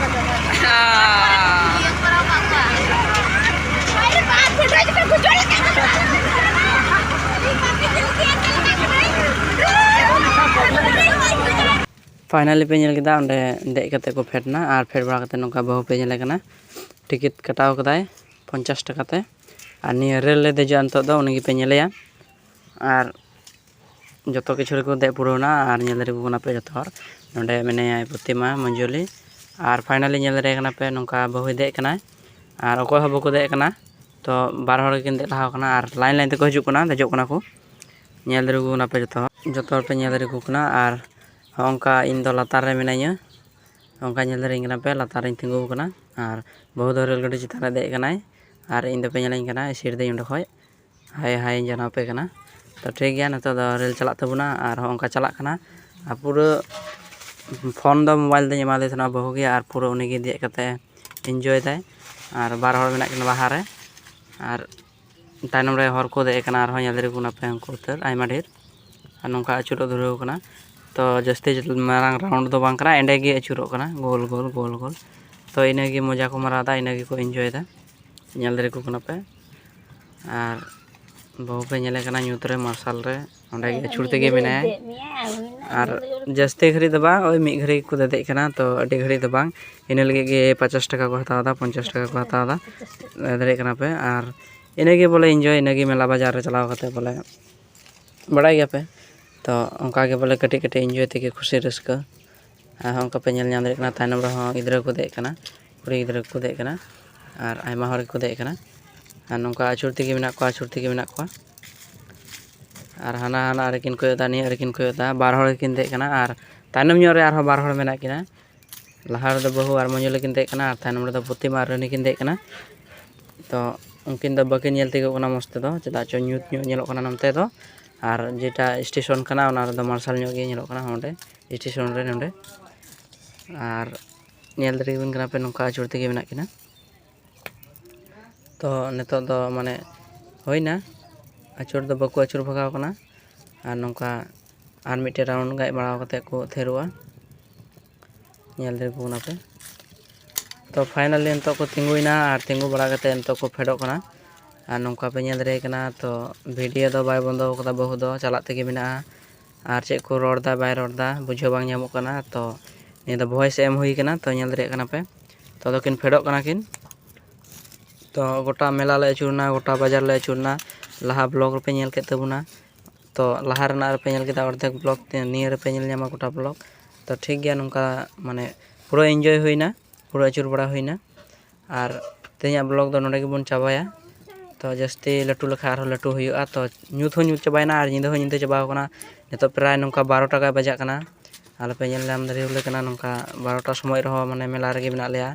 Finally ᱯᱮ ᱧᱮᱞ ᱠᱮᱫᱟ, ᱚᱸᱰᱮ ᱫᱮᱡ ᱠᱟᱛᱮ ᱠᱚ ᱯᱷᱮᱰ ᱮᱱᱟ᱾ ᱟᱨ ᱯᱷᱮᱰ ᱵᱟᱲᱟ ᱠᱟᱛᱮ ᱱᱚᱝᱠᱟ ᱵᱟᱹᱦᱩ ᱯᱮ ᱧᱮᱞᱮ ᱠᱟᱱᱟ, ᱴᱤᱠᱤᱴ ᱠᱟᱴᱟᱣ ᱠᱟᱫᱟᱭ ᱯᱚᱧᱪᱟᱥ ᱴᱟᱠᱟ ᱛᱮ᱾ ᱟᱨ ᱱᱤᱭᱟᱹ ᱨᱮᱹᱞ ᱞᱮ ᱫᱮᱡᱚᱜᱼᱟ ᱱᱤᱛᱚᱜ ᱫᱚ, ᱩᱱᱤ ᱜᱮᱯᱮ ᱧᱮᱞᱮᱭᱟ᱾ ᱟᱨ ᱡᱚᱛᱚ ᱠᱤᱪᱷᱩ ᱨᱮᱠᱚ ᱫᱮᱡ ᱯᱩᱨᱟᱹᱣᱱᱟ᱾ ᱟᱨ ᱧᱮᱞ ᱫᱟᱲᱮᱭᱟᱠᱚ ᱠᱟᱱᱟ ᱯᱮ ᱡᱚᱛᱚ ᱦᱚᱲ, ᱱᱚᱸᱰᱮ ᱢᱮᱱᱟᱭᱟ ᱯᱨᱚᱛᱤᱢᱟ ᱢᱚᱧᱡᱩᱞᱤ᱾ ᱟᱨ finally ᱧᱮᱞ ᱫᱟᱲᱮᱭᱟᱭ ᱠᱟᱱᱟ ᱯᱮ, ᱱᱚᱝᱠᱟ ᱵᱟᱹᱦᱩᱭ ᱫᱮᱡ ᱠᱟᱱᱟᱭ᱾ ᱟᱨ ᱚᱠᱚᱭ ᱦᱚᱸ ᱵᱟᱠᱚ ᱫᱮᱡ ᱠᱟᱱᱟ, ᱛᱚ ᱵᱟᱨ ᱦᱚᱲ ᱜᱮᱠᱤᱱ ᱫᱮᱡ ᱞᱟᱦᱟ ᱠᱟᱱᱟ᱾ ᱟᱨ ᱞᱟᱭᱤᱱ ᱞᱟᱭᱤᱱ ᱛᱮᱠᱚ ᱦᱤᱡᱩᱜ ᱠᱟᱱᱟ, ᱫᱮᱡᱚᱜ ᱠᱟᱱᱟ ᱠᱚ᱾ ᱧᱮᱞ ᱫᱟᱲᱮᱭᱟᱠᱚ ᱠᱟᱱᱟ ᱯᱮ ᱡᱚᱛᱚ ᱦᱚᱲ, ᱡᱚᱛᱚ ᱦᱚᱲ ᱯᱮ ᱧᱮᱞ ᱫᱟᱲᱮᱭᱟᱠᱚ ᱠᱟᱱᱟ᱾ ᱟᱨ ᱦᱚᱸᱜᱼᱚ ᱱᱚᱝᱠᱟ ᱤᱧ ᱫᱚ ᱞᱟᱛᱟᱨ ᱨᱮ ᱢᱤᱱᱟᱹᱧᱟ, ᱚᱱᱠᱟ ᱧᱮᱞ ᱫᱟᱲᱮᱭᱟᱹᱧ ᱠᱟᱱᱟ ᱯᱮ, ᱞᱟᱛᱟᱨ ᱨᱤᱧ ᱛᱤᱸᱜᱩ ᱟᱠᱟᱱᱟ᱾ ᱟᱨ ᱵᱟᱹᱦᱩ ᱫᱚ ᱨᱮᱹᱞ ᱜᱟᱹᱰᱤ ᱪᱮᱛᱟᱱ ᱨᱮ ᱫᱮᱡ ᱠᱟᱱᱟᱭ, ᱟᱨ ᱤᱧ ᱫᱚᱯᱮ ᱧᱮᱞᱤᱧ ᱠᱟᱱᱟ, ᱥᱤᱴ ᱫᱚᱧ ᱚᱸᱰᱮ ᱠᱷᱚᱡ ᱦᱟᱭ ᱦᱟᱭ ᱤᱧ ᱡᱟᱱᱟᱣ ᱟᱯᱮ ᱠᱟᱱᱟ᱾ ᱛᱚ ᱴᱷᱤᱠ ᱜᱮᱭᱟ, ᱱᱤᱛᱚᱜ ᱫᱚ ᱨᱮᱹᱞ ᱪᱟᱞᱟᱜ ᱛᱟᱵᱚᱱᱟ᱾ ᱟᱨ ᱦᱚᱸᱜᱼᱚ ᱱᱚᱝᱠᱟ ᱪᱟᱞᱟᱜ ᱠᱟᱱᱟ᱾ ᱟᱨ ᱯᱩᱨᱟᱹ ᱯᱷᱳᱱ ᱫᱚ, ᱢᱳᱵᱟᱭᱤᱞ ᱫᱚᱧ ᱮᱢᱟᱫᱮ ᱛᱟᱦᱮᱱᱟ ᱵᱟᱹᱦᱩ ᱜᱮ, ᱟᱨ ᱯᱩᱨᱟᱹ ᱩᱱᱤᱜᱮ ᱫᱮᱡ ᱠᱟᱛᱮ ᱤᱱᱡᱚᱭ ᱫᱟᱭ᱾ ᱟᱨ ᱵᱟᱨ ᱦᱚᱲ ᱢᱮᱱᱟᱜ ᱠᱤᱱᱟ ᱵᱟᱦᱟ ᱨᱮ, ᱟᱨ ᱛᱟᱭᱱᱚᱢ ᱨᱮ ᱦᱚᱲ ᱠᱚ ᱫᱮᱡ ᱟᱠᱟᱱᱟ, ᱟᱨᱦᱚᱸ ᱧᱮᱞ ᱫᱟᱲᱮ ᱠᱚ ᱠᱟᱱᱟ ᱯᱮ ᱩᱱᱠᱩ ᱩᱛᱟᱹᱨ ᱟᱭᱢᱟ ᱰᱷᱮᱨ᱾ ᱟᱨ ᱱᱚᱝᱠᱟ ᱟᱹᱪᱩᱨᱚᱜ ᱫᱷᱩᱨᱟᱹᱣ ᱠᱟᱱᱟ᱾ ᱛᱚ ᱡᱟᱹᱥᱛᱤ ᱢᱟᱨᱟᱝ ᱨᱟᱣᱩᱱᱰ ᱫᱚ ᱵᱟᱝ ᱠᱟᱱᱟ, ᱮᱸᱰᱮ ᱜᱮ ᱟᱹᱪᱩᱨᱚᱜ ᱠᱟᱱᱟ, ᱜᱳᱞ ᱜᱳᱞ ᱜᱳᱞ ᱜᱳᱞ᱾ ᱛᱚ ᱤᱱᱟᱹ ᱜᱮ ᱢᱚᱡᱟ ᱠᱚ ᱢᱟᱨᱟᱣ ᱮᱫᱟ, ᱤᱱᱟᱹ ᱜᱮᱠᱚ ᱤᱱᱡᱚᱭ ᱮᱫᱟ᱾ ᱧᱮᱞ ᱫᱟᱲᱮ ᱠᱚ ᱠᱟᱱᱟ ᱯᱮ᱾ ᱟᱨ ᱵᱟᱹᱦᱩ ᱯᱮ ᱧᱮᱞᱮ ᱠᱟᱱᱟ ᱧᱩᱛ ᱨᱮ, ᱢᱟᱨᱥᱟᱞ ᱨᱮ, ᱚᱸᱰᱮ ᱜᱮ ᱟᱹᱪᱩᱨ ᱛᱮᱜᱮ ᱢᱮᱱᱟᱭᱟ᱾ ᱟᱨ ᱡᱟᱹᱥᱛᱤ ᱜᱷᱟᱹᱲᱤᱡ ᱫᱚ ᱵᱟᱝ, ᱳᱭ ᱢᱤᱫ ᱜᱷᱟᱹᱲᱤᱡ ᱠᱚ ᱫᱮᱫᱮᱜ ᱠᱟᱱᱟ, ᱛᱚ ᱟᱹᱰᱤ ᱜᱷᱟᱹᱲᱤᱡ ᱫᱚ ᱵᱟᱝ᱾ ᱤᱱᱟᱹ ᱞᱟᱹᱜᱤᱫ ᱜᱮ ᱯᱚᱧᱪᱟᱥ ᱴᱟᱠᱟ ᱠᱚ ᱦᱟᱛᱟᱣ ᱮᱫᱟ, ᱯᱚᱧᱪᱟᱥ ᱴᱟᱠᱟ ᱠᱚ ᱦᱟᱛᱟᱣ ᱮᱫᱟ᱾ ᱧᱮᱞ ᱫᱟᱲᱮᱭᱟᱜ ᱠᱟᱱᱟ ᱯᱮ᱾ ᱟᱨ ᱤᱱᱟᱹᱜᱮ ᱵᱚᱞᱮ ᱤᱱᱡᱚᱭ, ᱤᱱᱟᱹᱜᱮ ᱢᱮᱞᱟ ᱵᱟᱡᱟᱨ ᱨᱮ ᱪᱟᱞᱟᱣ ᱠᱟᱛᱮ ᱵᱚᱞᱮ, ᱵᱟᱲᱟᱭ ᱜᱮᱭᱟ ᱯᱮ᱾ ᱛᱚ ᱚᱱᱠᱟ ᱜᱮ ᱵᱚᱞᱮ ᱠᱟᱹᱴᱤᱡ ᱠᱟᱹᱴᱤᱡ ᱤᱱᱡᱚᱭ ᱛᱮᱜᱮ ᱠᱷᱩᱥᱤ ᱨᱟᱹᱥᱠᱟᱹ᱾ ᱟᱨ ᱦᱚᱸ ᱚᱱᱠᱟ ᱯᱮ ᱧᱮᱞ ᱧᱟᱢ ᱫᱟᱲᱮᱭᱟᱜ ᱠᱟᱱᱟ, ᱛᱟᱭᱱᱚᱢ ᱨᱮᱦᱚᱸ ᱜᱤᱫᱽᱨᱟᱹ ᱠᱚ ᱫᱮᱡ ᱠᱟᱱᱟ, ᱠᱩᱲᱤ ᱜᱤᱫᱽᱨᱟᱹ ᱠᱚ ᱫᱮᱡ ᱠᱟᱱᱟ, ᱟᱨ ᱟᱭᱢᱟ ᱦᱚᱲ ᱜᱮᱠᱚ ᱫᱮᱡ ᱠᱟᱱᱟ᱾ ᱟᱨ ᱱᱚᱝᱠᱟ ᱟᱹᱪᱩᱨ ᱛᱮᱜᱮ ᱢᱮᱱᱟᱜ ᱠᱚᱣᱟ, ᱟᱹᱪᱩᱨ ᱛᱮᱜᱮ ᱢᱮᱱᱟᱜ ᱠᱚᱣᱟ᱾ ᱟᱨ ᱦᱟᱱᱟ ᱦᱟᱱᱟ ᱨᱮᱠᱤᱱ ᱠᱚᱭᱚᱜ ᱮᱫᱟ, ᱱᱤᱭᱟᱹ ᱨᱮᱠᱤᱱ ᱠᱚᱭᱚᱜ ᱮᱫᱟ, ᱵᱟᱨ ᱦᱚᱲ ᱜᱮᱠᱤᱱ ᱫᱮᱡ ᱠᱟᱱᱟ᱾ ᱟᱨ ᱛᱟᱭᱱᱚᱢ ᱧᱚᱜ ᱨᱮ ᱟᱨᱦᱚᱸ ᱵᱟᱨ ᱦᱚᱲ ᱢᱮᱱᱟᱜ ᱠᱤᱱᱟ᱾ ᱞᱟᱦᱟ ᱨᱮᱫᱚ ᱵᱟᱹᱦᱩ ᱟᱨ ᱢᱚᱧᱡᱩᱞᱤ ᱠᱤᱱ ᱫᱮᱡ ᱠᱟᱱᱟ, ᱟᱨ ᱛᱟᱭᱱᱚᱢ ᱨᱮᱫᱚ ᱯᱨᱚᱛᱤᱢᱟ ᱟᱨ ᱨᱟᱹᱱᱤ ᱠᱤᱱ ᱫᱮᱡ ᱠᱟᱱᱟ᱾ ᱛᱚ ᱩᱱᱠᱤᱱ ᱫᱚ ᱵᱟᱹᱠᱤᱱ ᱧᱮᱞ ᱴᱷᱤᱠᱚᱜ ᱠᱟᱱᱟ ᱢᱚᱡᱽ ᱛᱮᱫᱚ, ᱪᱮᱫᱟᱜ ᱪᱚ ᱧᱩᱛ ᱧᱚᱜ ᱧᱮᱞᱚᱜ ᱠᱟᱱᱟ ᱱᱚᱱᱛᱮ ᱫᱚ᱾ ᱟᱨ ᱡᱮᱴᱟ ᱥᱴᱮᱥᱚᱱ ᱠᱟᱱᱟ, ᱚᱱᱟ ᱨᱮᱫᱚ ᱢᱟᱨᱥᱟᱞ ᱧᱚᱜ ᱜᱮ ᱧᱮᱞᱚᱜ ᱠᱟᱱᱟ ᱱᱚᱸᱰᱮ ᱥᱴᱮᱥᱚᱱ ᱨᱮ ᱱᱚᱸᱰᱮ᱾ ᱟᱨ ᱧᱮᱞ ᱫᱟᱲᱮᱭᱟᱵᱚᱱ ᱠᱟᱱᱟ ᱯᱮ, ᱱᱚᱝᱠᱟ ᱟᱹᱪᱩᱨ ᱛᱮᱜᱮ ᱢᱮᱱᱟᱜ ᱠᱤᱱᱟ᱾ ᱛᱚ ᱱᱤᱛᱚᱜ ᱫᱚ ᱢᱟᱱᱮ ᱦᱩᱭᱱᱟ, ᱟᱹᱪᱩᱨ ᱫᱚ ᱵᱟᱠᱚ ᱟᱹᱪᱩᱨ ᱵᱷᱟᱜᱟᱣ ᱠᱟᱱᱟ᱾ ᱟᱨ ᱱᱚᱝᱠᱟ ᱟᱨ ᱢᱤᱫᱴᱮᱱ ᱨᱟᱣᱩᱱᱰ ᱜᱟᱡ ᱵᱟᱲᱟᱣ ᱠᱟᱛᱮ ᱠᱚ ᱛᱷᱤᱨᱚᱜᱼᱟ᱾ ᱧᱮᱞ ᱫᱟᱲᱮᱭᱟᱠᱚ ᱠᱟᱱᱟ ᱯᱮ᱾ ᱛᱚ finally ᱱᱤᱛᱚᱜ ᱠᱚ ᱛᱤᱸᱜᱩᱭᱮᱱᱟ, ᱟᱨ ᱛᱤᱸᱜᱩ ᱵᱟᱲᱟ ᱠᱟᱛᱮ ᱱᱤᱛᱚᱜ ᱠᱚ ᱯᱷᱮᱰᱚᱜ ᱠᱟᱱᱟ᱾ ᱟᱨ ᱱᱚᱝᱠᱟ ᱯᱮ ᱧᱮᱞ ᱫᱟᱲᱮᱭᱟᱜ ᱠᱟᱱᱟ, ᱛᱚ ᱵᱷᱤᱰᱤᱭᱳ ᱫᱚ ᱵᱟᱭ ᱵᱚᱱᱫᱚ ᱟᱠᱟᱫᱟ, ᱵᱟᱹᱦᱩ ᱫᱚ ᱪᱟᱞᱟᱜ ᱛᱮᱜᱮ ᱢᱮᱱᱟᱜᱼᱟ᱾ ᱟᱨ ᱪᱮᱫ ᱠᱚ ᱨᱚᱲ ᱫᱟ ᱵᱟᱭ ᱨᱚᱲ ᱫᱟ ᱵᱩᱡᱷᱟᱹᱣ ᱵᱟᱝ ᱧᱟᱢᱚᱜ ᱠᱟᱱᱟ᱾ ᱛᱚ ᱱᱤᱭᱟᱹ ᱫᱚ ᱵᱷᱚᱭᱮᱥ ᱮᱢ ᱦᱩᱭ ᱠᱟᱱᱟ, ᱛᱚ ᱧᱮᱞ ᱫᱟᱲᱮᱭᱟᱜ ᱠᱟᱱᱟ ᱯᱮ᱾ ᱛᱚ ᱟᱫᱚ ᱠᱤᱱ ᱯᱷᱮᱰᱚᱜ ᱠᱟᱱᱟ ᱠᱤᱱ᱾ ᱛᱚ ᱜᱚᱴᱟ ᱢᱮᱞᱟ ᱞᱮ ᱟᱹᱪᱩᱨᱱᱟ, ᱜᱚᱴᱟ ᱵᱟᱡᱟᱨ ᱞᱮ ᱟᱹᱪᱩᱨᱱᱟ, ᱞᱟᱦᱟ ᱵᱞᱚᱜ ᱨᱮᱯᱮ ᱧᱮᱞ ᱠᱮᱫ ᱛᱟᱵᱚᱱᱟ᱾ ᱛᱚ ᱞᱟᱦᱟ ᱨᱮᱱᱟᱜ ᱨᱮᱯᱮ ᱧᱮᱞ ᱠᱮᱫᱟ ᱚᱨᱫᱷᱮᱠ ᱵᱞᱚᱜ, ᱛᱮ ᱱᱤᱭᱟᱹ ᱨᱮᱯᱮ ᱧᱮᱞ ᱧᱟᱢᱟ ᱜᱚᱴᱟ ᱵᱞᱚᱜ᱾ ᱛᱚ ᱴᱷᱤᱠ ᱜᱮᱭᱟ, ᱱᱚᱝᱠᱟ ᱢᱟᱱᱮ ᱯᱩᱨᱟᱹ ᱮᱱᱡᱚᱭ ᱦᱩᱭᱱᱟ, ᱯᱩᱨᱟᱹ ᱟᱹᱪᱩᱨ ᱵᱟᱲᱟ ᱦᱩᱭᱱᱟ᱾ ᱟᱨ ᱛᱮᱦᱮᱧᱟᱜ ᱵᱞᱚᱜ ᱫᱚ ᱱᱚᱸᱰᱮ ᱜᱮᱵᱚᱱ ᱪᱟᱵᱟᱭᱟ᱾ ᱛᱚ ᱡᱟᱹᱥᱛᱤ ᱞᱟᱹᱴᱩ ᱞᱮᱠᱷᱟᱱ ᱟᱨᱦᱚᱸ ᱞᱟᱹᱴᱩ ᱦᱩᱭᱩᱜᱼᱟ᱾ ᱛᱚ ᱧᱩᱛ ᱦᱚᱸ ᱧᱩᱛ ᱪᱟᱵᱟᱭᱮᱱᱟ ᱟᱨ ᱧᱤᱫᱟᱹ ᱦᱚᱸ ᱧᱤᱫᱟᱹ ᱪᱟᱵᱟᱣ ᱠᱟᱱᱟ᱾ ᱱᱤᱛᱚᱜ ᱯᱨᱟᱭ ᱱᱚᱝᱠᱟ ᱵᱟᱨᱚ ᱴᱟ ᱜᱟᱱ ᱵᱟᱡᱟᱜ ᱠᱟᱱᱟ᱾ ᱟᱞᱮ ᱯᱮ ᱧᱮᱞ ᱧᱟᱢ ᱫᱟᱲᱮᱭᱟᱞᱮ ᱠᱟᱱᱟ, ᱱᱚᱝᱠᱟ ᱵᱟᱨᱚ ᱴᱟ ᱥᱚᱢᱚᱭ ᱨᱮᱦᱚᱸ ᱢᱟᱱᱮ ᱢᱮᱞᱟ ᱨᱮᱜᱮ ᱢᱮᱱᱟᱜ ᱞᱮᱭᱟ᱾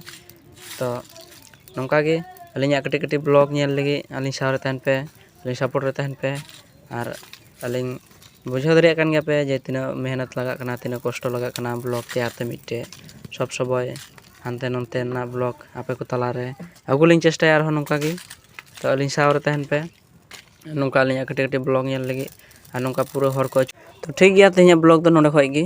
ᱛᱚ ᱱᱚᱝᱠᱟ ᱜᱮ ᱟᱹᱞᱤᱧᱟᱜ ᱠᱟᱹᱴᱤᱡ ᱠᱟᱹᱴᱤᱡ ᱵᱞᱚᱜ ᱧᱮᱞ ᱞᱟᱹᱜᱤᱫ ᱟᱹᱞᱤᱧ ᱥᱟᱶ ᱨᱮ ᱛᱟᱦᱮᱱ ᱯᱮ, ᱟᱹᱞᱤᱧ ᱥᱟᱯᱳᱨᱴ ᱨᱮ ᱛᱟᱦᱮᱱ ᱯᱮ᱾ ᱟᱨ ᱟᱹᱞᱤᱧ ᱵᱩᱡᱷᱟᱹᱣ ᱫᱟᱲᱮᱭᱟᱜ ᱠᱟᱱ ᱜᱮᱭᱟ ᱯᱮ ᱡᱮ ᱛᱤᱱᱟᱹᱜ ᱢᱮᱦᱱᱚᱛ ᱞᱟᱜᱟᱜ ᱠᱟᱱᱟ, ᱛᱤᱱᱟᱹᱜ ᱠᱚᱥᱴᱚ ᱞᱟᱜᱟᱜ ᱠᱟᱱᱟ ᱵᱞᱚᱜ ᱛᱮᱭᱟᱨ ᱛᱮ᱾ ᱢᱤᱫᱴᱮᱡ ᱥᱚᱵ ᱥᱚᱢᱚᱭ ᱦᱟᱱᱛᱮ ᱱᱚᱱᱛᱮ ᱨᱮᱱᱟᱜ ᱵᱞᱚᱜ ᱟᱯᱮ ᱠᱚ ᱛᱟᱞᱟᱨᱮ ᱟᱹᱜᱩ ᱞᱤᱧ ᱪᱮᱥᱴᱟᱭᱟ ᱟᱨᱦᱚᱸ ᱱᱚᱝᱠᱟ ᱜᱮ᱾ ᱛᱚ ᱟᱹᱞᱤᱧ ᱥᱟᱶ ᱨᱮ ᱛᱟᱦᱮᱱ ᱯᱮ ᱱᱚᱝᱠᱟ ᱟᱹᱞᱤᱧᱟᱜ ᱠᱟᱹᱴᱤᱡ ᱠᱟᱹᱴᱤᱡ ᱵᱞᱚᱜ ᱧᱮᱞ ᱞᱟᱹᱜᱤᱫ᱾ ᱟᱨ ᱱᱚᱝᱠᱟ ᱯᱩᱨᱟᱹ ᱦᱚᱲ ᱠᱚ, ᱛᱚ ᱴᱷᱤᱠ ᱜᱮᱭᱟ, ᱛᱮᱦᱮᱧᱟᱜ ᱵᱞᱚᱜ ᱫᱚ ᱱᱚᱸᱰᱮ ᱠᱷᱚᱡ ᱜᱮ᱾